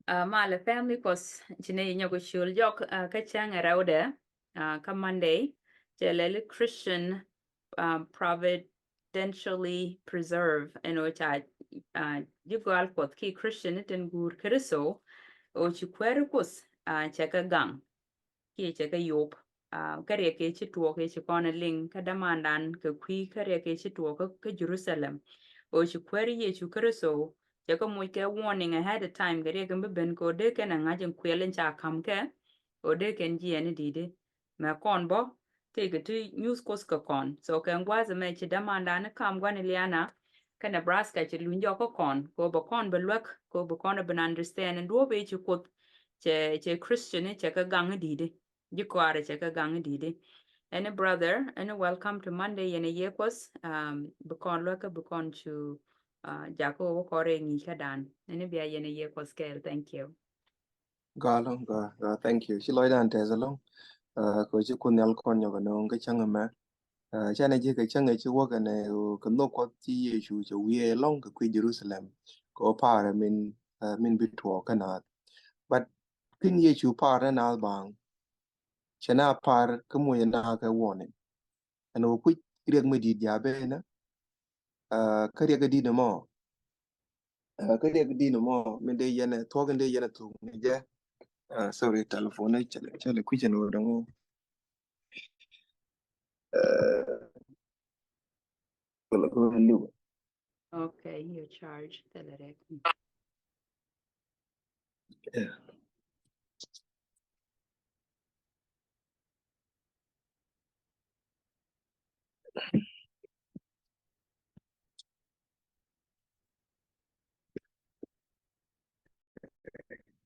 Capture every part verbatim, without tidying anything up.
Malɛ family Kuɔth, ci nɛ yi nyɔk ciöl jɔk kä cäŋ ɛ rɛwdɛ kä Monday, cɛ lɛli Christian providentially preserve, ɛn ɣöö ca ji̱ gɔal Kuɔth ki Christian ni tin guur Kritho, ɣöö ci kuääri Kuoth cɛ kɛ gaŋ kiɛ cɛ kɛ yop. Kä riɛk ëë ci tuɔɔk ëë ci kɔn ɛ liŋ kä dämandan kɛ kui̱ kä riɛk ëë ci tuɔɔk kä Jerusalem, ɣöö ci kuääri Yecu Kritho cɛ kɛ moc kɛ warning ahead of time kɛ riɛk in bi ben kɛ ɣöö dee kɛn ɛ ŋa̱c in kuɛl in ca ka̱m kɛ ɣöö dee kɛn jiɛɛn in di̱i̱di. Mɛ kɔn bä tëëkɛ ti nyuth Kuoth kɛ kɔn. So kɛ gua̱a̱th ɛmɛ ci dämandan ni ka̱m gua̱n Iliana kä Nebraska ci luny jɔk kä kɔn kɛ ɣöö bɛ kɔn bɛ luäk kɛ ɣöö bɛ kɔn ɛ ben understand in duɔ̱ɔ̱p ëë ci Kuoth cɛ, cɛ Christian cɛ kɛ gaŋ in di̱i̱di. Ji̱ kɔaarɛ cɛ kɛ gaŋ in di̱i̱di. Any brother, any welcome to Monday, yɛn a yiëë Kuɔth bi kɔn luäk kä bi kɔn cu jakä wä kɔrɛ ŋi̱i̱c kä dan. Any bia yɛn a yiëë Kuɔth kɛɛl. Thank you. Gaa lɔŋ, gaa, gaa, thank you. Ci lɔcdan tɛth ɛlɔŋ. Kɛ ci Kuoth Nhial kɔn nyɔk ɛnɔŋ kä cäŋ ɛmɛ. Canɛ ji̱ kɛ cäŋ ɛ ci wäk ɛnɛ kɛ nhök Kuɔth ci Yecu cɛ wiee ɛlɔŋ kɛ kui̱ Jerusalem kɛ ɣöö pa̱a̱rɛ min, min bi tuɔɔk kä naath. But kin Yecu pa̱a̱r ni naath baaŋ, cɛ na pa̱a̱r kä moc ɛ naath kɛ warning. Ɛn ɣöö kui̱ riɛk mi di̱i̱t ja̱ ben kä riɛk kä di̱t ɛmɔ. Kä riɛk kä di̱t ɛmɔ min dee yɛn ɛ thuɔ̱k in dee yɛn ɛ thuk ni jɛ. Sorry, telephone ni cɛ lɛ kui̱c ɛn ɣöö dɔ̱ŋ. Okay, your charge. Thilɛ rɛk. Yeah.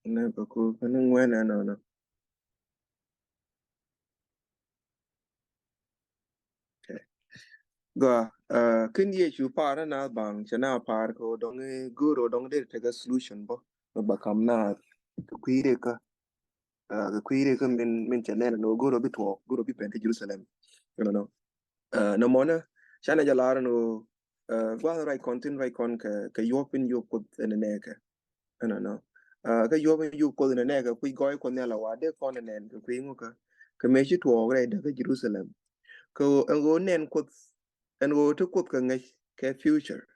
Nɛ bɛ ku kɛ ni ŋuɛn ɛnɔnɔ. Gɔaa, kin Yecu pa̱a̱r ni naath baaŋ cɛ na pa̱a̱r kɛ ɣöö dɔ̱ŋ i̱ go̱o̱r ɣöö dɔ̱ŋ i̱ dee tekɛ solution bä mi ba ka̱m naath kɛ kui̱ rikä. Kɛ kui̱ rikä min, min cɛ nɛn ni ɣöö go̱o̱r ɣöö bi tuɔɔk, go̱o̱r ɣöö bi ben kä Jerusalem. Ɛnɔnɔ. Nɔmɔnä canɛ jɛ lar ni ɣöö gua̱a̱th ruac kɔn thi̱n ruac kɔn kɛ, kɛ yuɔp in yuɔp Kuoth ɛn nɛɛkɛ. Ɛnɔnɔ. Kä yuɔp in yuɔp Kuoth ɛn nɛɛkɛ kui̱ gɔɔy Kuɔth Nhial a wa dee kɔn ɛ nɛn kɛ kui̱ ŋukä. Kɛ mëë ci tuɔɔk rɛy däk kä Jerusalem. Kɛ ɣöö ɛn ɣöö nɛn Kuoth, ɛn ɣöö te Kuoth kɛ ŋäc kɛ future.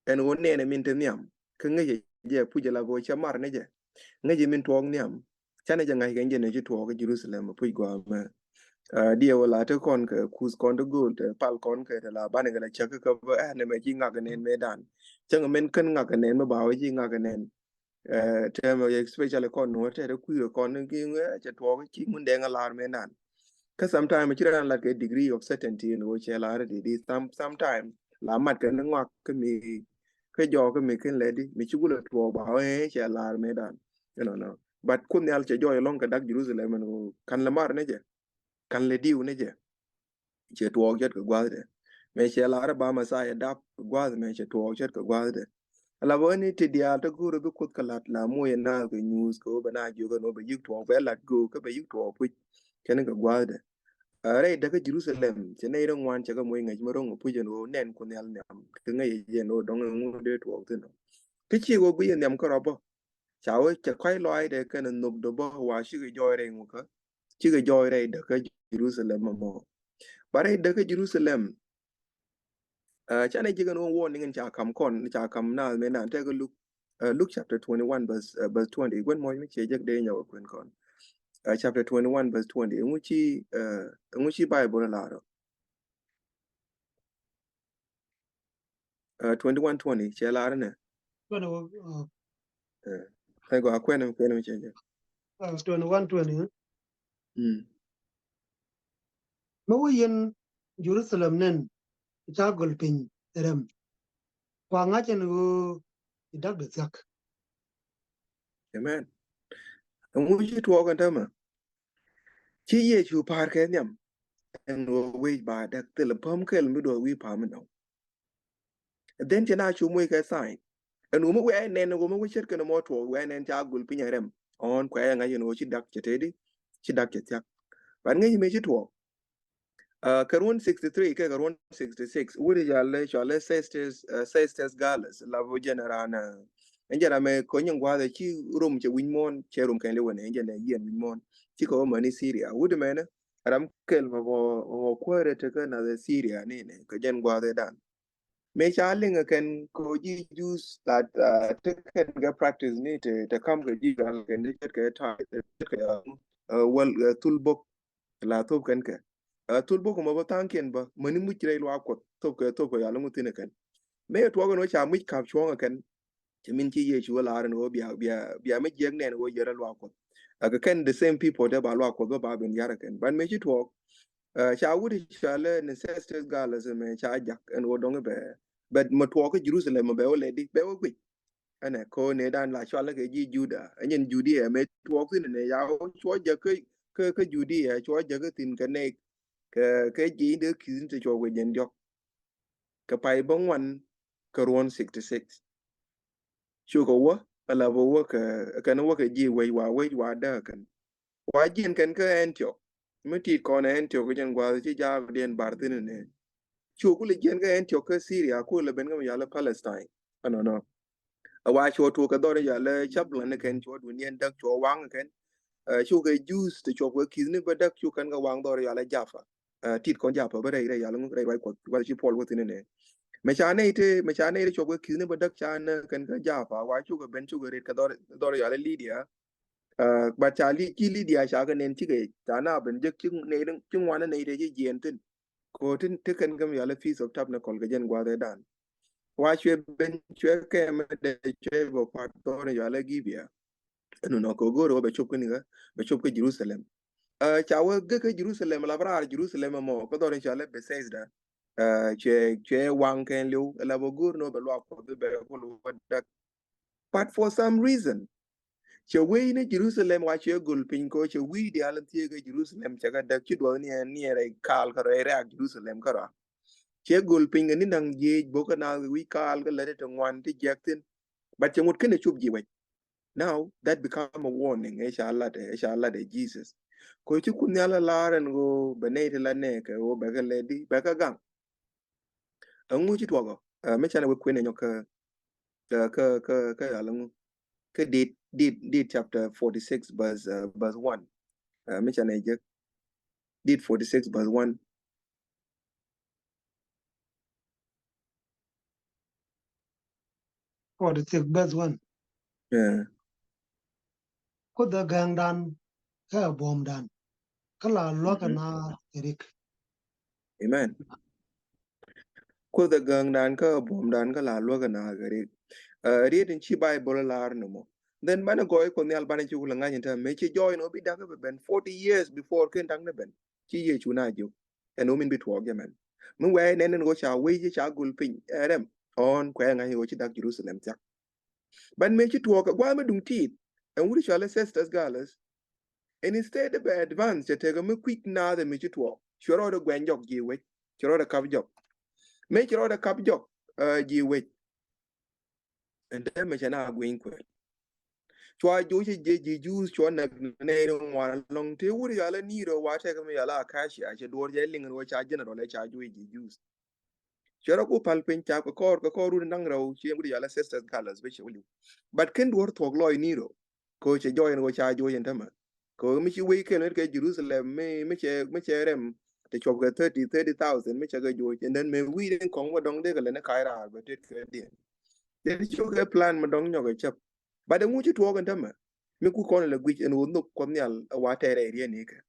Ɛn ɣöö nɛn ɛ min te nhiam kä ŋäc ɛ jɛ puc ɛ la kɛ ɣöö cɛ mar ni jɛ. Ŋäc ɛ min tuɔɔk nhiam. Canɛ jɛ ŋa̱c kɛn jɛ ni ci tuɔɔk kä Jerusalem ɛ puc gua̱a̱mɛ. Diɛ wä la te kɔn kɛ kuth kɔn te go̱o̱l te pal kɔn kɛ te la banɛ kɛ la cäk kä bä ɛn ɛmɛ ci ŋak kɛ nɛn mëëdan. Cäŋ mɛn kän ŋak kɛ nɛn mi ba wä ci ŋak kɛ nɛn. Tɛmɛ especially kɔn nuɔ̱ɔ̱r tɛt kui̱rɛ kɔn ni ki ŋuɛ cɛ tuɔɔk ci ŋun dɛŋ a lar mëëdan. Kä sometime ci raan lat kɛ degree of certainty ni wä cɛ lar di di some, sometime la mat kɛ ni ŋuak kä mi kä jɔɔk kä mi ken lɛ di mi ci gulɛ tuɔɔk ba wä cɛ lar mëëdan. Ɛnɔnɔ. But Kuoth Nhial cɛ jɔɔc ɛlɔ̱ŋ kɛ dak Jerusalem ɛn ɣöö kan lɛ mar ni jɛ. Kan lɛ diw ni jɛ. Cɛ tuɔɔk cät kɛ gua̱thdɛ. Mëë cɛ lar ba Messiah dap kɛ gua̱th mëë cɛ tuɔɔk cät kɛ gua̱thdɛ. Ala bä ni ti diaal te go̱o̱r bi Kuoth kɛ la̱t la moc ɛ naath kɛ nyuuth kɛ ɣöö bɛ na jiök ɛn ɣöö bɛ yi̱k tuɔɔk bɛ lat göök kä bɛ yi̱k tuɔɔk puc. Kɛn kɛ gua̱thdɛ. Rɛy däk kä Jerusalem cɛ nɛy rɛ ŋuan cɛ kɛ moc ŋäc mi ro̱ŋ ɛ puc ɛn ɣöö nɛn Kuoth Nhial nhiam kɛ ŋäc ɛ jɛ ɛn ɣöö dɔ̱ŋ ɛŋu dee tuɔɔk thi̱n ɔ. Kä ciek ɣöö guic ɛ nhiam kärɔ̱ bä. Ca wee cɛ kɔ̱a̱c lɔaacdɛ kɛnɛ nhökdɛ bä wa cikɛ jɔɔc rɛy ŋukä. Cikɛ jɔɔc rɛy däk kä Jerusalem ɛmɔ. Ba rɛy däk kä Jerusalem. Canɛ ji̱ kɛn wä warning in ca ka̱m kɔn, ca ka̱m naath mëëdan tɛk kä Luke, Luke chapter twenty-one verse, verse twenty. Gua̱n muɔ̱c mi ciɛ jek dee nyɔk ɛ kuën kɔn. Chapter twenty-one verse twenty. Ɛŋu ci, ɛŋu ci Bible ɛ lar ɔ? Twenty-one twenty cɛ lar nɛ. Twenty-one, uh, thank God, kuɛn mi, kuɛn mi cɛ jɛ. Twenty-one twenty. Mi wä yɛn Jerusalem nɛn ca gɔl piny rɛm. Kua ŋa̱c ɛn ɣöö i̱ dak dee thiak. Amen. Ɛŋu ci tuɔɔk ɛn tämɛ? Ci Yecu pa̱a̱r kɛ nhiam. Ɛn ɣöö wec ba däk thil päm kɛl mi duɔth wi̱i̱ pa̱a̱m mi nɔŋ. Then cɛ na cu moc kɛ sign. Ɛn ɣöö mi wiaa nɛn ɣöö mi wä ce̱tkɛ ni mɔ tuɔɔk wiaa nɛn ca gul piny a rɛm. Ɣɔ̱n kuɛ ɛ ŋa̱c ɛn ɣöö ci dak cɛ tëëdi, ci dak cɛ thia̱k. But ŋäc mëë ci tuɔɔk. Kɛ ruɔ̱n sixty-three kɛ kɛ ruɔ̱n sixty-six wut i̱ cɔalɛ, cɔalɛ Cestus, Cestus Gallus la bä jɛn raan, Ɛn jɛ ram ɛ kɔny in gua̱a̱th ɛ ci rom cɛ wi̱ny muɔ̱ɔ̱n, cɛ rom kɛn liwɛ nɛ, ɛn jɛ nɛ yiɛn wi̱ny muɔ̱ɔ̱n. Ci kɛ wä mäni Syria. Wut mɛnɛ, ram kɛl mɛ bɔ, bɔ kuäärɛ tekɛ nath ɛ Syria ni nɛ, kɛ jɛn gua̱a̱th ɛ dan. Mëë ca liŋ ɛ kɛn kɛ ji̱ Jews that, uh, tekɛn kɛ practice ni te, te kam kɛ ji̱ gal kɛn ti ce̱tkɛ ta̱a̱, te ce̱tkɛ, uh, wäl, uh, thul bok la thop kɛn kɛ. Uh, thul bok mɔ bä tha̱a̱ŋkiɛn bä mäni muc rɛy luaak Kuɔth thop kɛ, thop kɛ yal ŋu thi̱n ɛ kɛn. Mëë tuɔɔk ɛn wä ca muc ka̱p cuɔ̱ɔ̱ŋ ɛ kɛn. Cɛ min ci Yecu wä la̱r ɛn wä bia, bia, bia mi jiɛk nɛn wä yɛr ɛ luaak Kuɔth. Ɛ kɛ kɛn the same people dee ba luaak Kuɔth bä ba ben yar ɛ kɛn. Ban mëë ci tuɔɔk, uh, ca wut i̱ ca lɛ necessitous gal ɛn mëë ca jak ɛn wä dɔŋ i̱ bɛ. But mɛ tuɔɔk kä Jerusalem mɛ bɛ wä lɛ di, bɛ wä guic. Ɛnɛ ko ne dan la cual kɛ ji̱ Juda, ɛnyɛn Judia mɛ tuɔɔk thin ne ya wä cuɔ jak kä, kä, kä Judia, cuɔ jak kä thin kɛ nɛk, kɛ, kɛ ji̱ in dee ki̱th in te cuɔ wec jɛn diɔk. Kɛ pay bä ŋuan kɛ ruɔn sixty six. Cukɛ wä, ala bä wä kɛ, kɛn wä kɛ ji̱ wec wa wec wa däk kɛn. Wa jiɛn kɛn kä Antioch. Mi tit kɔn Antioch kɛ jɛn gua̱th ci jaak diɛn bar thin ne. Cu kulɛ jiɛn kä Antioch kä Syria, kulɛ ben kä mi yalɛ Palestine. Ɛnɔnɔ. A wa cuɔ tuɔk kɛ dhɔr yalɛ Cablan ni kɛn cuɔ dun yɛn däk cuɔ waŋ kɛn. Eh, cukɛ Jews te cuɔp kɛ ki̱th ni bä däk cu kɛn kɛ waŋ dhɔr yalɛ Jaffa. Eh, tit kɔn Jaffa bä rɛy, rɛy yalɛ ŋu, rɛy ruac Kuɔth, wal ci Paul wä thin ne. Mɛ ca nɛy te, mɛ ca nɛy te cuɔp kɛ ki̱th ni bä däk ca nä kɛn kä Jaffa, wa cukɛ ben cukɛ ret kɛ dhɔr, dhɔr yalɛ Lydia. Uh, but ca li, ci Lydia ca kɛ nen cikɛ ca na ben jek ci nɛy, ci ŋuan nɛy te ci jiɛn thin. Ko tin te kɛn kä mi yalɛ Feast of Tabernacle kɛ jɛn gua̱th ɛ dan. Wa cuɛ ben cuɛ kɛmɛ dee cuɛ bä pat dhɔr yalɛ Gibeah. Ɛnu nɔ kɛ go̱o̱r wä bɛ cop kä ni kä, bɛ cop kä Jerusalem. Uh, ca wä gek kä Jerusalem, la bä raar Jerusalem ɛmɔ kä dhɔr yalɛ Bethesda. Uh, cuɛ, cuɛ waŋ kɛn liw, la bä go̱o̱r ni wä bɛ luak Kuɔth bɛ kul wä däk. But for some reason, cɛ wec ni Jerusalem wa cɛ gol piny kɔ, cɛ wi̱i̱ diaal in thieek kä Jerusalem cɛ kɛ däk ci duɔth ni ɛn ni ɛn rɛy kaal kä rɛy rɛ̈ɛ̈k Jerusalem kä rɔa. Cɛ gol piny kɛ ni naŋ jiec bok kä naath wi̱i̱ kaal kä lät ti ŋuan ti jiɛk thin. But cɛ ŋut kɛn ɛ cop ji̱ wec. Now that become a warning. Ɛ ca lat, ɛ ca lat ɛ Jesus. Kɔ ci Kuoth Nhial ɛ lar ɛn ɣöö bɛ nɛy ti la nɛɛkɛ ɣöö bɛ kɛ lɛ di, bɛ kɛ gaŋ. Ɛŋu ci tuɔkɔ? Ɛ, mi canɛ wek kuenɛ nyɔk kä, kä, kä, kä, kä yal ɛŋu? Kä Dit, Dit, Dit chapter forty six verse, uh, verse one. Ɛ, mi canɛ jek. Dit forty six verse one. Forty six verse one. Yeah. Kuoth ɛ gäŋdan kä ɛ buɔ̱mdan kä la luäk ɛ naath kɛ rik. Amen. Kuoth ɛ gäŋdan kä ɛ buɔ̱mdan kä la luäk ɛ naath kɛ rik. Ɛ, riet in ci Bible lar ni mɔ. Then banɛ gɔɔy Kuoth Nhial banɛ ci kulɛ ŋa̱c in täämɛ ci jɔɔy ni wä bi da̱k ɛ bɛ ben forty years before ken da̱k ni ben. Ci Yecu na jiök. Ɛn wä min bi tuɔɔk jɛ mɛn. Mi wɛɛ nɛn ɛn ɣöö ca wec ca gol piny ɛ rɛm. Ɔn kuɛ ŋa̱c ɣöö ci da̱k Jerusalem thia̱k. Ban mëë ci tuɔɔk ɛ gua̱a̱th mi duŋ tiit. Ɛn wut cɔal ɛ Cestus Gallus. And instead of advance cɛ tekɛ mi kui̱c naath ɛ mi ci tuɔɔk. Cuɛ rɔɔdɛ guɛny jɔk ji̱ wec. Cuɛ rɔɔdɛ kap jɔk. Mëë ci rɔɔdɛ kap jɔk, uh, ji̱ wec. Ɛn täämɛ cɛ na guiny kuɛl. Cua joc ji̱, ji̱ Jews cua näk nɛy ri ŋuan ɛlɔ̱ŋ. Te wut yalɛ Nero wa tɛk mi yalɛ Acacia cɛ duɔr cɛ liŋ ri wä ca general ɛ ca joc ji̱ Jews. Cɛ rɔ ku pal piny ca kɛ kɔr, kɛ kɔr wut naŋ rɛw ci wut yalɛ Cestus Gallus bɛ cɛ wä liw. But ken duɔr thuɔk lɔc Nero. Kɛ cɛ jɔɔc ɛn kɛ ca joc ɛn tämɛ. Kɛ mi ci wec kɛl wet kɛ Jerusalem mi, mi cɛ, mi cɛ rɛm te cuɔp kɛ thirty, thirty thousand mi cɛ kɛ joc. And then mi wi̱i̱ den kɔŋ mi dɔŋ dee kɛ lɛ ni ka̱c raar bɛ tet kɛ diɛn. Dee cok kɛ plan mi dɔŋ nyɔk kɛ cäp. But ɛŋu ci tuɔɔk ɛn tämɛ. Mi ku kɔn lɛ guic ɛn ɣöö nhök Kuɔth Nhial ɛ wa tɛɛrɛ riɛn ikɛ.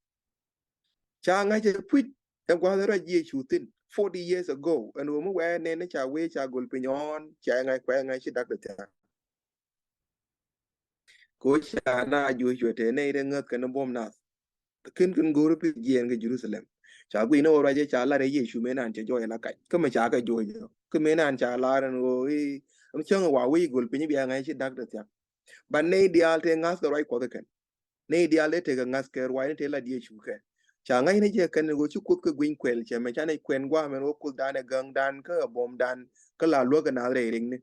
Ca ŋa̱c ɛ puc ɛ gua̱th ɛ ruac Yecu thi̱n forty years ago. Ɛn ɣöö mi wɛɛ nɛn ni ca wee ca gol piny ɔn ca ŋa̱c kuɛ ŋa̱c ci dak dee thia̱k. Ko ca na juɔc cuɛ te nɛy rɛ ŋäth kɛn buɔm nath. Ken ken go̱o̱r pi jiɛɛn kɛ Jerusalem. Ca guiy ni wä ruacɛ ca lar ɛ Yecu mëë nan cɛ jɔɔc ɛ la kac. Kä mɛ ca kɛ jɔɔc ɛ. Kä mëë nan ca lar ɛn ɣöö i̱, ɛm cäŋ wa wec gol piny bia ŋa̱c ci dak dee thia̱k. Ba nɛy diaal te ŋa̱th kɛ ruac Kuɔth kɛn. Nɛy diaal te tekɛ ŋa̱th kɛ ruac ni te lat Yecu kɛ. Ca ŋa̱c ni jɛ kɛn ɣöö ci Kuoth kɛ guiny kuɛl cɛ mɛ ca nɛy kuɛn gua̱a̱mɛn ɣöö Kuothdan ɛ gäŋdan kä ɛ buɔmdan kä la luäk ɛ naath rɛy riŋni.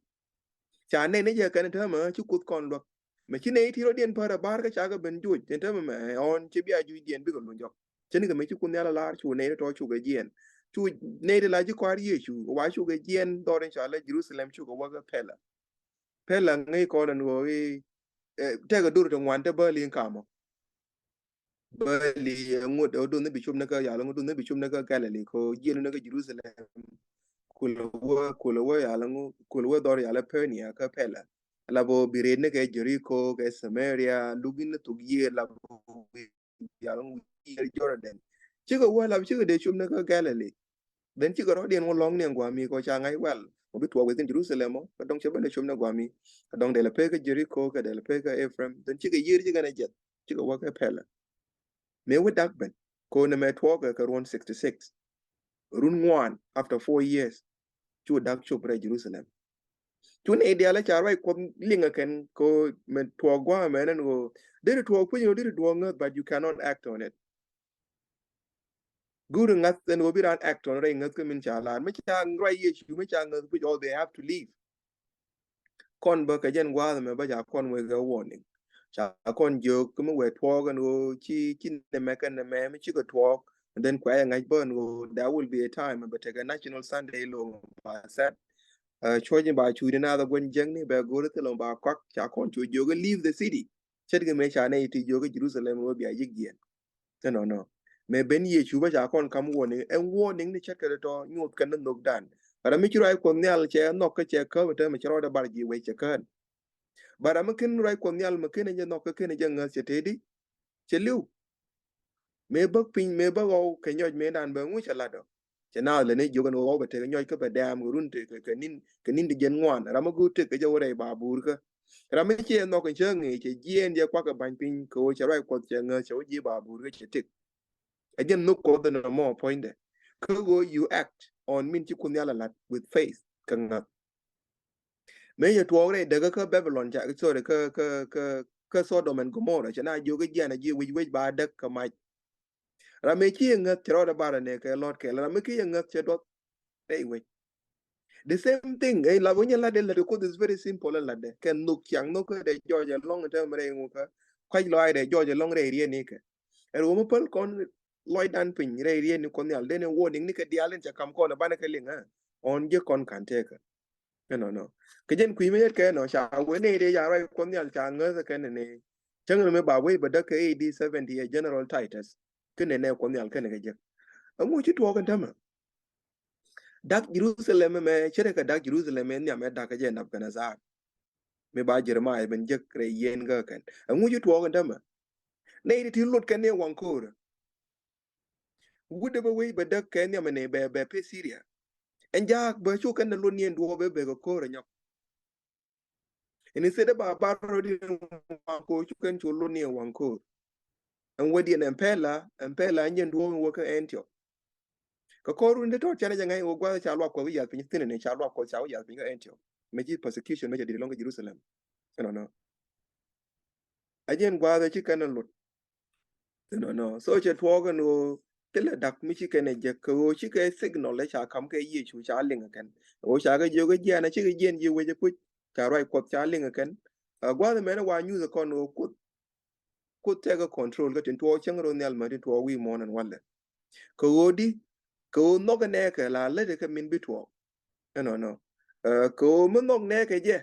Ca nɛy ni jɛ kɛn täämɛ ci Kuoth kɔn luäk. Mɛ ci nɛy ti rɔ̱diɛn pär ɛ ba̱r kä ca kɛ ben joc ɛn täämɛ mɛ ɛ ɣɔn ci bia jucdiɛn bikɛ luny jɔk. Cä ni kɛ mɛ ci Kuoth Nhial ɛ lar cu nɛy ti tɔ̱ cukɛ jiɛɛn. Cu nɛy ti la ci kɔaar Yecu wa cukɛ jiɛɛn dhɔr in ca lɛ Jerusalem cukɛ wä kɛ pɛlä. Pɛlɛ ŋäc kɔn ɛn ɣöö i̱, eh, tekɛ dur ti ŋuan te bäli in kamɔ. Bäli ŋut ɛ duŋ ni bi cop ni kä yal ŋut duŋ ni bi cop ni kä Galili ko jiɛn ni kä Jerusalem. Kulɛ wä, kulɛ wä yal ŋut, kulɛ wä dhɔr yal Pernia kä pɛlɛ. La bo bi ret ni kɛ Jeriko kɛ Samaria, luk in ni thuk yiëë la bo yal ŋut yiëë Jordan. Cikɛ wä la cikɛ dee cop ni kä Galili. Then cikɛ rɔ̱diɛn wä lɔ̱ŋ ni ɛn guami kɔ ca ŋa̱c wɛl mɔ bi tuɔɔk within Jerusalem mɔ kä dɔ̱ŋ cɛ ben ɛ cop ni guami. Kä dɔ̱ŋ dee la pek kä Jeriko kɛ dee la pek kä Ephraim. Then cikɛ yiër cikɛ ni jɛth. Cikɛ wä kɛ pɛlɛ. Mëë wä dak ben ko nɛ mɛ tuɔɔk kɛ ruɔn sixty six. Run ŋuan after four years. Cu dak cop rɛ Jerusalem. Cu nɛ diaal ca ruac Kuɔth liŋ ɛ kɛn ko mɛ tuɔɔk gua̱a̱ mɛ nɛn ko deri tuɔɔk puc ni deri duɔɔk ŋäth, but you cannot act on it. Go̱o̱ri ŋäth ɛn ɣöö bi raan act on rɛy ŋäth kä min ca lar. Mi ca ruac Yecu, mi ca ŋäth puc, all they have to leave. Kɔn bä kɛ jɛn gua̱a̱th ɛmɛ bä ca kɔn wek ɛ warning. Ca kɔn jiök kä mi wee tuɔɔk ɛn ɣöö ci, ci nɛmɛ kɛ nɛmɛ mi cikɛ tuɔɔk. And then kuɛ ɛ ŋa̱c bä ɛn ɣöö there will be a time bɛ tekɛ National Sunday loŋ ba sɛt. Cuɔ̱c in ba cuuc in naath ɛ guäny jiäkni bɛ go̱o̱ri thilɛ ba kɔak ca kɔn cu jiök ɛ leave the city. Ce̱tkɛ mëë ca nɛy ti jiök kä Jerusalem ɣöö bia yiëk jiɛn. Ɛnɔnɔ. Mëë ben Yecu bä ca kɔn kam warning, ɛn warning ni ce̱tkɛ tɔ̱ nyuɔth kɛn ni nhökdan. Ram mi ci ruac Kuɔth Nhial cɛ nhɔk kä cɛ käp ɛ täämɛ cɛ rɔɔdɛ bar ji̱ wec cɛ kään. Ba ram mi ken ruac Kuɔth Nhial mi ken ɛ jɛ nhɔk kä ken ɛ jɛ ŋäth cɛ tëëdi. Cɛ li̱w. Mëë bäk piny, mëë bäk ɣɔw kɛ nyɔc mëëdan bä ŋu cɛ lat ɔ. Cɛ naath lɛ ni jiök ɛn ɣöö bɛ tek nyɔc kä bɛ dɛɛm kɛ run tek kɛ, kɛ ni̱n, kɛ ni̱n ti jiɛn ŋuan. Ram mi go̱o̱r tek kɛ jɛ wä rɛy babuur kä. Ram mi ciɛ nhɔk in cä ŋi̱i̱c cɛ jiɛɛn jɛ kuak kɛ ba̱ny piny kɛ ɣöö cɛ ruac Kuɔth cɛ ŋäth cɛ wä ji̱ babuur kä cɛ tek. Ɛ jɛn nhök Kuɔth ɛn ɛmɔ puɔ̱nydɛ. Kä ɣöö you act on min ci Kuoth Nhial ɛ la̱t with faith kɛ ŋäth. Mëë cɛ tuɔɔk rɛy däkä kä Babylon ca, sorry, kä, kä, kä, kä Sodom and Gomorrah cɛ na jiök kä jiɛn a ji̱ wec wec ba däk kä mac. Ram mëë ci yɛ ŋäth cɛ rɔɔdɛ bar ɛ nɛ kɛ lɔt kɛl. Ram mëë ki yɛ ŋäth cɛ duɔth rɛy wec. The same thing, eh, la wä nyɛ lat dee lat Kuoth is very simple ɛ lat dee. Kɛ nhök ciaŋ nhök kä dee jɔɔc ɛlɔ̱ŋ in täämɛ rɛy ŋukä. Kuac lɔaac dee jɔɔc ɛlɔ̱ŋ rɛy riet ni kɛ. Ɛn wä mi päl kɔn lɔcdan piny rɛy riet ni Kuɔth Nhial dee ni warning ni kɛ diaal in cɛ kam kɔn ɛ banɛ kɛ liŋ ɛ. Ɔn ji̱ kɔn kan tëëkä. Ɛnɔnɔ. Kɛ jɛn kui̱ mi yet kɛ ɛnɔ ca wen ni dee ca ruac Kuɔth Nhial ca ŋäth kɛn ni. Cäŋ ni mi ba wec bɛ däk kɛ A D seventy ɛ General Titus. Kɛn ni nɛ Kuɔth Nhial kɛn kɛ jek. Ɛŋu ci tuɔɔk ɛn tämɛ. Dak Jerusalem mɛ cɛ rɛ kɛ dak Jerusalem mɛ nhiam ɛ dak kɛ jɛ Nebukadnezar. Mi ba Jeremiah ben jek rɛy yɛn kä kɛn. Ɛŋu ci tuɔɔk ɛn tämɛ. Nɛy ti ti lot kɛn ni waŋ ko̱o̱rä. Wut dee bä wec bɛ däk kɛ nhiam ni bɛ, bɛ peth Syria. Ɛn jaak bä cu kɛn ni lot ni ɛn duɔɔp bɛ bɛ kɛ ko̱o̱rä nyɔk. Ɛn instead ba bar rɔ di waŋ ko̱o̱r cu kɛn cu lot ni waŋ ko̱o̱r. Ɛn wä di ɛn ɛn pɛla, ɛn pɛla ɛn jɛn duɔɔk ɛn wä kä Antioch. Kä kɔr run di tɔt canɛ jɛ ŋa̱c wä gua̱th ca luak Kuɔth wä yath piny thin ni ca luak Kuɔth ca wä yath piny kä Antioch. Mɛ ci persecution mɛ ca di lɔŋ kä Jerusalem. Ɛnɔnɔ. A jɛn gua̱th ɛ ci kɛn ɛ lot. Ɛnɔnɔ. So cɛ tuɔɔk ɛn ɣöö thilɛ dak mi ci kɛn ɛ jek kɛ ɣöö ci kɛ signal ɛ ca kam kɛ Yecu ca liŋ ɛ kɛn. Ɣöö ca kɛ jiök ɛ jiɛn ɛ ci kɛ jiɛn ji̱ wec ɛ puc. Ca ruac Kuɔth ca liŋ ɛ kɛn. Ɛ gua̱th ɛmɛn ɛ wa nyuth ɛ kɔn ɣöö Kuoth. Kuoth tɛkɛ control kä tin tuɔɔk cäŋ ro̱ nhial mɛ tin tuɔɔk wi̱i̱ muɔ̱ɔ̱n ɛn walɛ. Kɛ ɣöö di, kɛ ɣöö nhɔk ɛ nɛɛkɛ la lät ɛ kɛ min bi tuɔɔk. Ɛnɔnɔ. Ɛ, kɛ ɣöö mi nhɔk nɛɛkɛ jɛ,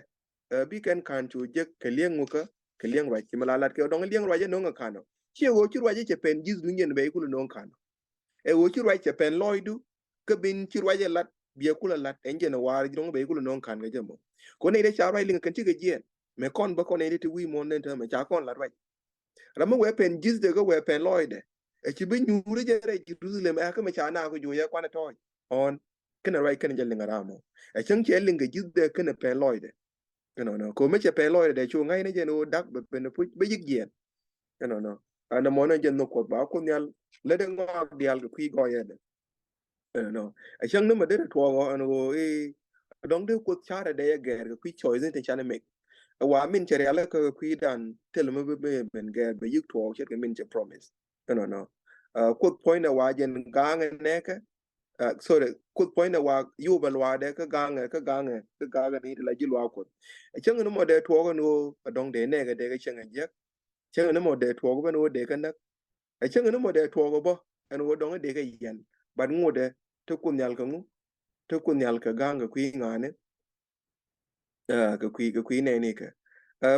ɛ, bi kɛn ka̱n cu jek kɛ liɛŋ ŋukä, kɛ liɛŋ ruac. Ci mi la lat kɛ dɔŋ liɛŋ ruac ɛ no̱ŋ ɛ ka̱n ɔ. Ci ɛ ɣöö ci ruac ɛ cɛ pɛn ji̱th duŋ jɛn bɛ i̱ kulɛ no̱ŋ ka̱n ɔ. Ɛ ɣöö ci ruac cɛ pɛn lɔɔcdu, kä bin ci ruac ɛ lat, biɛ kulɛ lat, ɛn jɛn ɛ waar ji̱ dɔŋ bɛ i̱ kulɛ no̱ŋ ka̱n kɛ jɛ mɔ. Kɛ ɣöö nɛy dee ca ruac liŋ kɛn cikɛ jiɛɛn. Mɛ kɔn bä kɔn nɛy dee ti wi̱i̱ muɔ̱ɔ̱n nɛn täämɛ ca kɔn lat ruac. Ram mi wee pɛn ji̱thdɛ kä wee pɛn lɔɔcdɛ. Ɛ ci bi nyuuri jɛ rɛy Jerusalem ɛ kä mi ca na ku juɔyɛ kuanɛ tɔɔc. Ɔn. Kɛnɛ ruac kɛnɛ jɛ liŋ ram ɔ. Ɛ cäŋ cɛ liŋ kɛ ji̱thdɛ kɛnɛ pɛn lɔcdɛ. Ɛnɔnɔ. Kɛ ɣöö mi cɛ pɛn lɔcdɛ dɛ cu ŋa̱cnɛ jɛn ɣöö dak bɛ ben puc bɛ yi̱k jiɛɛn. Ɛnɔnɔ. Ɛn ɛmɔ ni jɛ nhök Kuɔth ba Kuoth Nhial lätdɛ ŋɔak diaal kɛ kui̱ gɔɔyädɛ. Ɛnɔnɔ. Ɛ cäŋ ni mɛ derɛ tuɔɔk ɔ ɛn ɣöö i̱ dɔ̱ŋ dee Kuoth carɛ dee yɛ gɛɛr kɛ kui̱ choice ni tin canɛ mek. Ɛ wa min cɛ rialɛ kä kui̱dan thilɛ mi bi ben gɛɛr bɛ yi̱k tuɔɔk ce̱tkɛ min cɛ promise. Ɛnɔnɔ. Ɛ, Kuoth puɔ̱nydɛ wa jɛn ga̱a̱ŋɛ nɛɛkɛ. Ɛ, sorry, Kuoth puɔ̱nydɛ wa yopɛ luaakdɛ kä ga̱a̱ŋɛ, kä ga̱a̱ŋɛ, kä ga̱a̱ŋɛ ni ti la ji̱ luaak Kuoth. Ɛ cäŋ ni mɔ dee tuɔɔk ɛn ɣöö ɛ dɔ̱ŋ dee nɛɛkɛ dee kɛ cäŋ ɛ jiäk. Cäŋ ni mɔ dee tuɔɔk ben ɣöö dee kɛ näk. Ɛ cäŋ ni mɔ dee tuɔɔk ɛ bä ɛn ɣöö dɔ̱ŋ dee kɛ yɛn. But ŋotdɛ te Kuoth Nhial kɛ ŋu, te Kuoth Nhial kɛ ga̱a̱ŋ kɛ kui̱ ŋa̱a̱ni. Kɛ kui̱, kɛ kui̱ nɛɛni kɛ.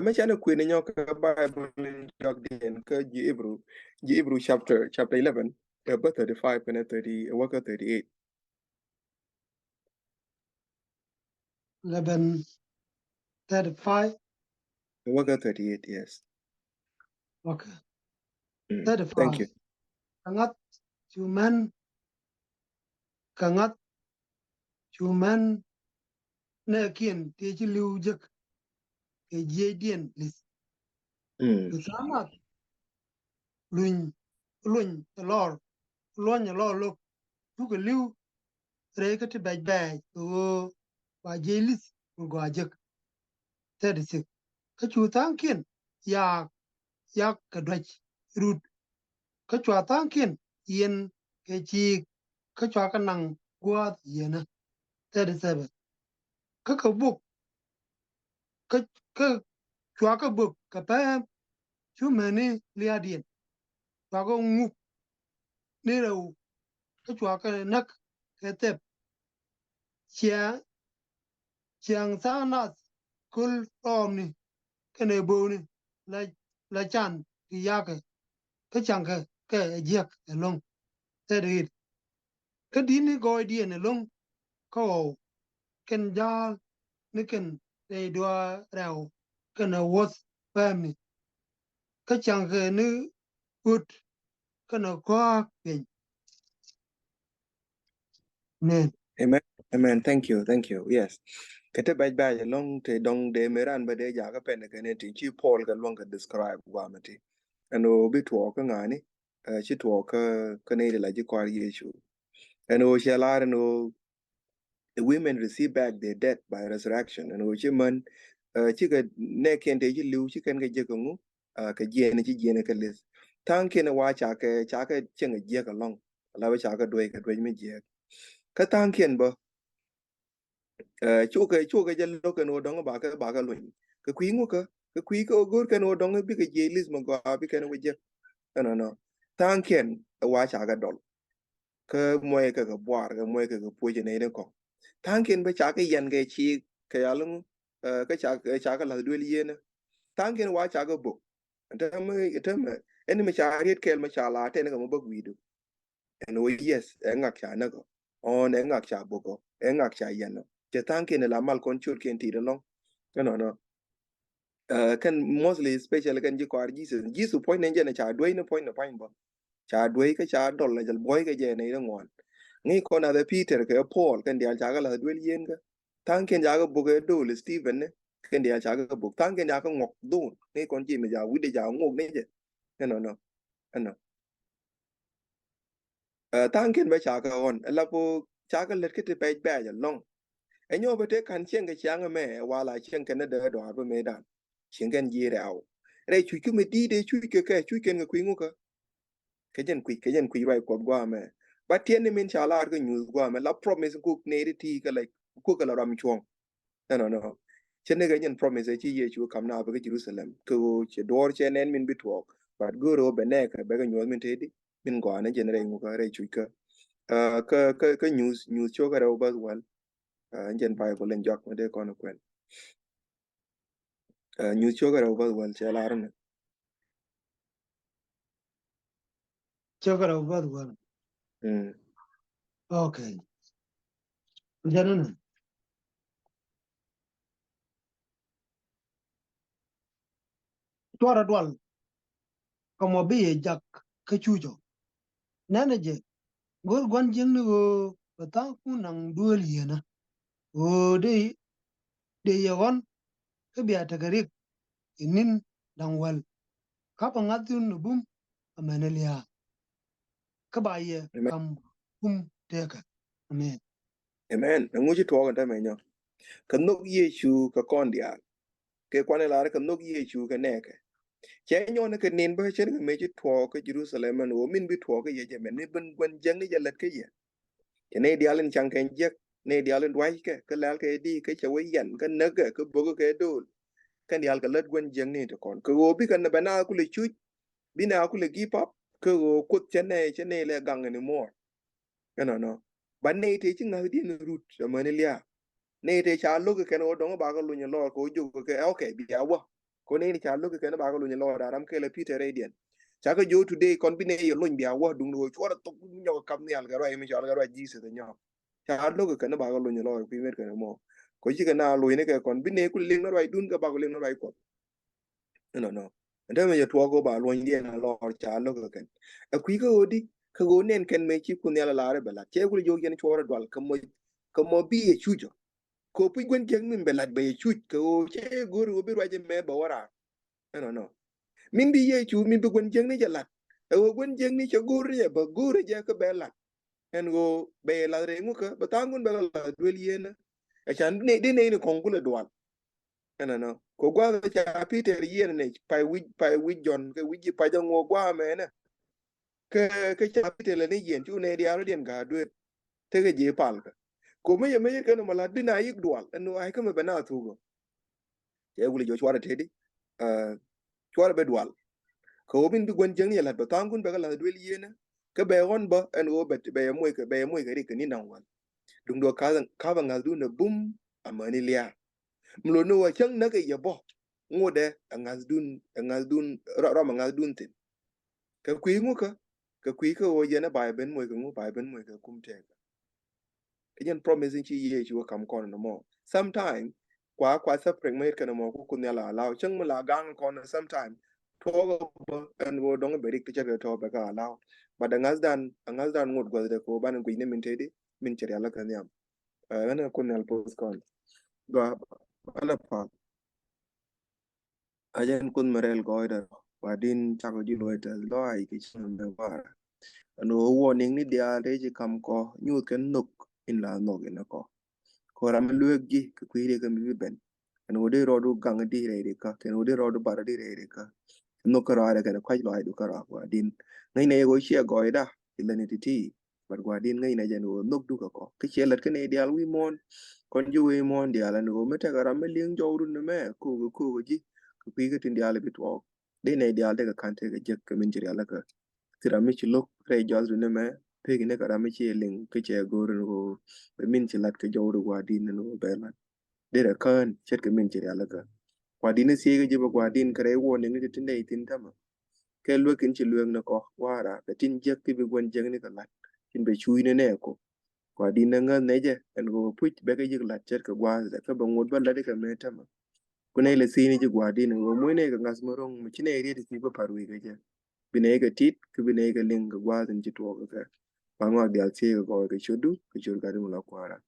Mɛ canɛ kui̱ ni nyɔk kɛ Bible in jɔak diɛn kä ji̱ Hebrew, ji̱ Hebrew chapter, chapter eleven, kɛ bä thirty-five kɛnɛ thirty, wä kä thirty-eight. Eleven thirty-five. Wä kä thirty-eight, yes. Okay. Mm, thank you. Thirty-five. Kɛ ŋa̱th cu män, kɛ ŋa̱th cu män nɛɛkiɛn tëë ci li̱w jek kɛ jiɛcdiɛn li̱th. Mm. Cu tha̱a̱ŋ ŋa̱th luny, luny ɛ lɔr, luɔny ɛ lɔr lo̱k, cukɛ li̱w rɛy kä ti bɛc bɛɛc kɛ ɣöö ba jiɛc li̱th mi gɔaa jek. Thirty-six. Kä cu tha̱a̱ŋkiɛn yak, yak kɛ duäc rut. Kä cua tha̱a̱ŋkiɛn yiɛn kɛ ciik, kä cua kɛ naŋ gua̱a̱th yieenä. Thirty-seven. Kä kɛ bök, kä, kä cua kɛ bök kɛ pɛm, cu mäni lia̱a̱diɛn, cua kɛ ŋuk ni rɛw, kä cua kɛ näk kɛ thɛp. Ciɛ, ciaŋ tha̱a̱ŋ nath köl rɔɔmni kɛnɛ bo̱o̱ni la, la can ti yakɛ, kä caŋkɛ kɛ ɛ jiäk ɛlɔ̱ŋ. Thirty-eight. Kä di̱t ni gɔɔydiɛn ɛlɔ̱ŋ kä ɣɔw kɛn ja̱a̱l ni kɛn rɛy duaar rɛw kɛnɛ wuɔ̱th pɛmni. Kä caŋkɛ ni ɣöt kɛnɛ kɔ̱a̱k piny. Amen. Amen. Amen. Thank you. Thank you. Yes. Kɛ ti bɛc bɛc ɛlɔ̱ŋ ti dɔŋ dee mi ran bä dee jakä pɛn kɛ ni ti ci Paul kɛ luɔ̱ŋ kɛ describe guamɛ ti. Ɛn ɣöö bi tuɔɔk kä ŋa̱ni, ci tuɔɔk kä, kä nɛy ti la ji̱ kɔaar Yecu. Ɛn ɣöö cɛ lar ɛn ɣöö the women receive back their dead by resurrection. Ɛn ɣöö ci män, cikɛ nɛɛkiɛn tëë ci li̱w ci kɛn kɛ jiäk kɛ ŋu, kɛ jiɛɛn ci jiɛɛn kɛ li̱th. Tha̱a̱ŋkiɛn wa ca kɛ, ca kɛ cieŋ a jiäk ɛlɔ̱ŋ. La bä ca kɛ duec kɛ duec mi jiäk. Kä tha̱a̱ŋkiɛn bä, cukɛ, cukɛ jɛ lo̱k kɛn ɣöö dɔ̱ŋ bakɛ, bakɛ luny. Kɛ kui̱ ŋukä, kɛ kui̱ kɛ ɣöö go̱o̱r kɛn ɣöö dɔ̱ŋ bikɛ jiɛc li̱th mi gɔaa bikɛn wä jiäk. Ɛnɔnɔ. Tha̱a̱ŋkiɛn ɛ wa ca kɛ dɔl. Kä muɔc kɛ kɛ buar, kɛ muɔc kɛ kɛ puɔc nɛy ni kɔ̱ŋ. Tha̱a̱ŋkiɛn bä ca kɛ yɛn kɛ ciik kɛ yal ŋu, kä ca, ca kɛ la̱th duel yieenä. Tha̱a̱ŋkiɛn wa ca kɛ bök. Ɛn täämɛ, ɛn täämɛ, ɛn mi ca riet kɛɛl mi ca la tɛn kɛ mi bä gui̱du. Ɛn ɣöö yes, ɛ ŋak ca näk ɔ. Ɔn ɛ ŋak ca bök ɔ. Ɛ ŋak ca yɛn ɔ. Cɛ tha̱a̱ŋkiɛn la mal kɔn ciötkiɛn tit ɛlɔ̱ŋ. Ɛnɔnɔ. Kɛn mostly, especially kɛn ji̱ kɔaar Jesus. Jesus puɔ̱ny ni jɛn ca duec ni puɔ̱ny ni puɔ̱ny bä. Ca duec kä ca dɔl la jɛl buɔ̱y kɛ jɛ nɛy ti ŋuan. Ŋi̱i̱c kɔn athɛ Peter kɛ Paul kɛn diaal ca kɛ la̱th duel yieen kä. Tha̱a̱ŋkiɛn ca kɛ bök ɛ do̱l Stephen ni. Kɛn diaal ca kɛ bök. Tha̱a̱ŋkiɛn ca kɛ ŋuɔk dhun. Ŋi̱i̱c kɔn ci mi ca wi̱cdɛ ca ŋuɔk ni jɛ. Ɛnɔnɔ. Ɛnɔ. Tha̱a̱ŋkiɛn bä ca kɛ ɣɔn. Ɛ la po ca kɛ lät kä ti pɛc bɛɛc ɛlɔ̱ŋ. Ɛ nyɔk bä tëë ka̱n cieŋ kɛ ciaŋ ɛmɛ, ɛ wala cieŋ kɛn ni dee dɔaar bä mëëdan. Cieŋ kɛn ji̱ rɛw. Rɛy cuc kä mi di̱i̱t ɛ cuc kɛ kɛ, cuc kɛn kɛ kui̱ ŋukä. Kɛ jɛn kui̱, kɛ jɛn kui̱ ruac Kuɔth guamɛ. Ba tiɛn ni min ca lar kä nyuuth guamɛ, la promise kuk nɛy ti ti kɛ la, kuk kɛ la ram cuɔ̱ŋ. Ɛnɔnɔ. Cɛ ni kɛ jɛn promise ɛ ci Yecu kam na bɛ kä Jerusalem. Kɛ ɣöö cɛ duɔɔr cɛ nɛn min bi tuɔɔk. But go̱o̱r ɣöö bɛ nɛɛkɛ bɛ kɛ nyuɔ̱th min tëëdi. Min gɔaa ni jɛn rɛy ŋukä rɛy cuc kä. Kä, kä, kä nyuuth, nyuuth cio̱kä rɛw bäth wäl. Jɛn Bible in jɔak mi dee kɔn kuɛn. Nyuuth cio̱kä rɛw bäth wäl cɛ lar ni. Cio̱kä rɛw bäth wäl. Mm. Okay. Jɛn ni. Cuarɛ dual. Kä mɔ bi yɛ jak kä cucɔ. Nɛnɛ jɛ, go̱r gua̱n jiäŋ ni ɣöö bɛ tha̱a̱ŋkun naŋ duëël yieenä. Ɣöö dee, dee yɛ ɣɔn kä bia tekɛ riɛk ɛ ni̱n da̱ŋ wäl. Kä bɛ ŋa̱thdun ɛ bum amäni lia̱a̱. Kä ba yɛ kam kum tekä. Amen. Amen. Ɛŋu ci tuɔɔk ɛn täämɛ nyɔ? Kɛ nhök Yecu kɛ kɔn diaal. Kɛ kuan ɛ lar kɛ nhök Yecu kɛ nɛɛkɛ. Cɛ nyɔn kɛ nin bä cɛn kɛ mëë ci tuɔɔk kä Jerusalem ɛn ɣöö min bi tuɔɔk kä yɛ jɛ mɛn ni ben gua̱n jiäŋ ni jɛ lät kä yɛ. Cɛ nɛy diaal in caŋ kɛn jiäk, nɛy diaal in duackɛ, kä lɛl kɛ di, kä cɛ wä yɛn, kä näkɛ, kä bökɛ kɛ do̱l. Kɛn diaal kɛ lät gua̱n jiäŋ ni ti kɔn. Kɛ ɣöö bikɛ bɛ na kulɛ cuc, bi na kulɛ give up, kä ɣöö Kuoth cɛ nɛy, cɛ nɛy lɛ gaŋ ni muɔɔr. Ɛnɔnɔ. Ba nɛy tëë ci ŋa̱thdiɛn rut amäni lia̱a̱. Nɛy tëë ca lo̱k kɛ kɛn ɣöö dɔ̱ŋ bakɛ luny lɔɔr kɛ ɣöö jok kɛ, okay, bia wä. Kɛ ɣöö nɛy ni ca lo̱k kɛ kɛn bakɛ luny lɔɔr, da̱a̱ ram kɛl ɛ Peter rɛydiɛn. Ca kɛ jiök today kɔn bi nɛy yɛ luny bia wä, duundɛ ɣöö cuarɛ thok nyɔk kap nhial kɛ ruac mi cɔal kɛ ruac Jesus ɛ nyɔk. Ca lo̱k kɛ kɛn bakɛ luny lɔɔr kui̱ met kɛn mɔ. Kɛ ɣöö cikɛ na luny ni kɛ kɔn bi nɛy ku liŋ ni ruacdun kɛ bakɛ liŋ ni ruac Kuɔth. Ɛnɔnɔ. Ɛn täämɛ jɛ tuɔɔk ɣöö ba luɔ̱nydiɛn a lɔɔr ca lo̱k kɛ kɛn. Ɛ kui̱ kä ɣöö di, kä ɣöö nɛn kɛn mëë ci Kuoth Nhial a lar ɛ bɛ la̱t. Cɛ ku lɛ jiök yɛn cuɔrɛ dual kɛ mɔ, kɛ mɔ bi yɛ cuc ɔ. Kɛ ɣöö puc gua̱n jiäkni bɛ la̱t bɛ yɛ cuc kɛ ɣöö cɛ go̱r ɣöö bi ruac ɛmɛ bɛ wä raar. Ɛnɔnɔ. Min bi Yecu, min bi gua̱n jiäkni jɛ la̱t. Ɛ ɣöö gua̱n jiäkni cɛ go̱r jɛ bä go̱r jɛ kä bɛ la̱t. Ɛn ɣöö bɛ yɛ la̱t rɛy ŋukä, bɛ tha̱a̱ŋkun bɛ kɛ la̱t duel yieenä. Ɛ can di nɛy, di nɛy ni kɔ̱ŋ kulɛ dual. Ɛnɔnɔ. Kɛ gua̱a̱th ca Peter yiɛn nɛ pay wi̱c, pay wi̱c Jɔ̱ɔ̱n kɛ wi̱c ji̱ pac aŋuɔ gua̱a̱ mɛnɛ. Kɛ, kɛ ca Peter lɛ ni yiɛn cu nɛy diaal rɔ̱diɛn ga̱a̱ dueer. Tekɛ ji̱ palkä. Kɛ mi yɛ mi yet kɛn mɔ la̱t bi na yik dual ɛn ɣöö ay kä mi bɛ na thukä. Cɛ wuli jɔ cuarɛ teti. Cuarɛ bɛ dual. Kɛ ɣöö min bi gua̱n jiäkni yɛ la̱t bɛ tha̱a̱ŋkun bɛ kɛ la̱t duel yieenä. Kä bɛ ɣɔ̱n bä ɛn ɣöö bɛ, bɛ yɛ moc kɛ, bɛ yɛ moc kɛ rik kɛ ni naŋ wal. Duŋdɛ ɣöö ka̱th, ka̱th aŋa̱thdun ɛ bum amäni lia̱a̱. Mi lot ni ɣöö cäŋ näk kɛ yɛ bä ŋotdɛ aŋa̱thdun, aŋa̱thdun, rɔ-, rɔm aŋa̱thdun thi̱n. Kɛ kui̱ ŋukä, kɛ kui̱ kä ɣöö yɛn ɛ ba yɛ ben moc kɛ ŋu, ba yɛ ben moc kɛ kum tɛɛkä. Ɛ jɛn promise in ci Yecu ɛ kam kɔn nɔmɔ. Sometime kua, kua suffering mi yet kɛn mɔ ku Kuoth Nhial a allow. Cäŋ mi la gaŋ kɔn sometime tuɔɔk bä ɛn ɣöö dɔ̱ŋ bɛ rik ti cɛ kɛ tɔ̱ bɛ kɛ allow. But aŋa̱thdan, aŋa̱thdan ŋot gua̱thdɛ kɛ ɣöö banɛ guic ni min teti, min cɛ rial kɛ nhiam. Ɛ, ɣän ɛ Kuoth Nhial poth kɔn. Gɔaa, banɛ path. A jɛn Kuoth mi rɛl gɔɔydɛ rɔ, Gua̱di̱n cakɔ ji̱ luɔ̱c tɛth lɔaac kɛ cieŋ mɛ gua̱a̱ra. Ɛn ɣöö warning ni diaal tëë ci kam kɔ, nyuuth kɛn nhök in la nhök in ɛ kɔ. Kɛ ɣöö ram mi lueek ji̱ kɛ kui̱ riɛk kɛ mi bi ben. Ɛn ɣöö dee rɔɔdu gaŋ di rɛy rikä, kɛn ɣöö dee rɔɔdu bar di rɛy rikä. Nhök kärɔaadɛ kɛn kua̱c lɔaacdu kärɔa Gua̱di̱n. Ŋäcnɛ yɛ ɣöö ciɛ gɔɔyda, ci lät ni ti̱ti̱. But Gua̱di̱n ŋäcnɛ jɛn ɣöö nhökdu kɛ kɔ. Kä ciɛ lät kä nɛy diaal wi̱i̱ muɔ̱ɔ̱n. Kɔn ji̱ wi̱i̱ muɔ̱ɔ̱n diaal ɛn ɣöö mi tekɛ ram mi li̱eŋ jɔwdu ni mɛ ko̱o̱k ko̱o̱k ji̱. Kɛ kui̱ kä tin diaal bi tuɔɔk. Dee nɛy diaal tekɛ ka̱n tekɛ jek kɛ min ci rialikä. Thil ram mi ci lo̱k rɛy jɔthdu ni mɛ pek ni kɛ ram mi ci liŋ kä cɛ go̱o̱r ɛn ɣöö bɛ min ci lat kɛ jɔwdu Gua̱di̱n ɛn ɣöö bɛ lat. Derɛ kään ce̱tkɛ min ci rialikä. Gua̱di̱n ni thiec kä ji̱ bä Gua̱di̱n kɛ rɛy warning ni ti ti nɛy thi̱n tämɛ. Kɛ luek in ci luek ni kɔ gua̱a̱ra kɛ tin jiäk ti bi gua̱n jiäk ni kɛ la̱t tin bɛ cuuc ni nɛ kɔ. Gua̱di̱n ni ŋäth nɛ jɛ ɛn ɣöö puc bɛ kɛ ji̱k la̱t ce̱tkɛ gua̱a̱th dɛ kä bɛ ŋot bä la̱t ikɛ mëë tämɛ. Ku nɛy lɛ thiec ni ji̱ Gua̱di̱n ɛn ɣöö muc nɛy kɛ ŋa̱th mi ro̱ŋ mi ci nɛy riet ti thiec bä pa̱r wi̱i̱ kɛ jɛ. Bi nɛy kɛ tit kä bi nɛy kɛ liŋ kɛ gua̱a̱th in ci tuɔɔk kɛ kɛ. Ba ŋɔak diaal thiec kɛ gɔɔy kɛ ciötdu kɛ ciöt Gatdu mi la kua̱a̱ra.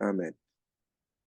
Amen.